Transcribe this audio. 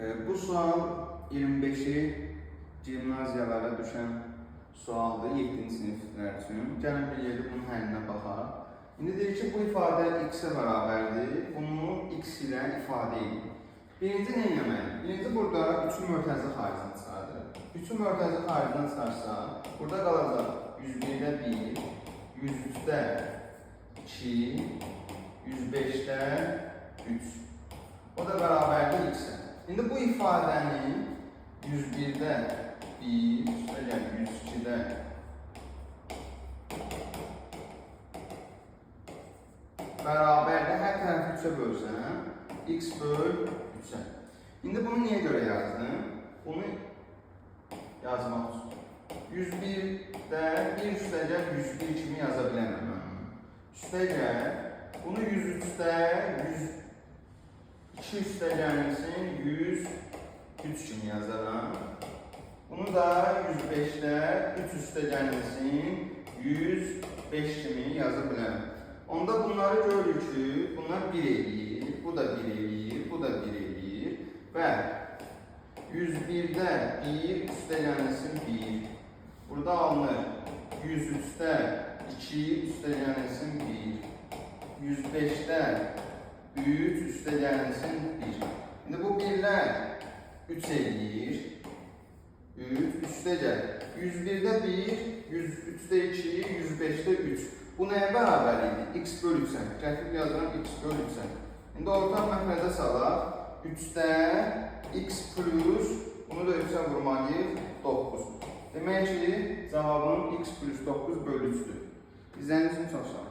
Bu sual 25-i gimnaziyalara düşən sualdır 7-ci siniflər üçün. Gəlin bir yerdə bunun həllinə baxaq. İndi deyir ki, bu ifadə x-ə bərabərdir. Bunu x ilə ifadə edin. Birinci nə etməliyik? Birinci burada 3-ün mötərizə xaricini çıxardırıq. 3-ün mötərizə xaricini çıxarsa, burada qalacaq 101-də 1, 103-də 2, 105-də 3. O da bərabərdir x-ə. İndi bu ifadəni 101-də 1, üstəgəl 102-də bərabərdir. Hər tərəfi 3-ə bölsəm, x böl 3-ə. İndi bunu niyə görə yazdım? Bunu yazmaq üçün. 101-də 1 üstəgəl 101 kimi yaza bilərəm mən bunu. Üstəgəl bunu 103-də 102 üstəgəlsin 103 kimi yazaram. Bunu da 105-də 3 üstəgəlsin 105 kimi yaza bilərəm. Onda bunları görürük ki, bunlar 1 eləyir, bu da 1 eləyir, bu da 1 eləyir və 101-də 1 üstəgəlsin 1. Burada alınır 103-də 2 üstəgəlsin 1. 105-də 3 üstəgəlsin 1. İndi bu birlər 3 eləyir. 3 üstəgəl. 101-də 1, 103-də 2, 105-də 3. Bu nəyə bərabər idi? X böl 3-ə. Gətirib yazıram x böl 3-ə. İndi ortaq məxrəcə salaq. 3-də x plus, bunu da 3-ə vurmalıyıq, 9. Demək ki, cavabım x plus 9 bölü 3-dür. İzlədiyiniz üçün çox sağ olun.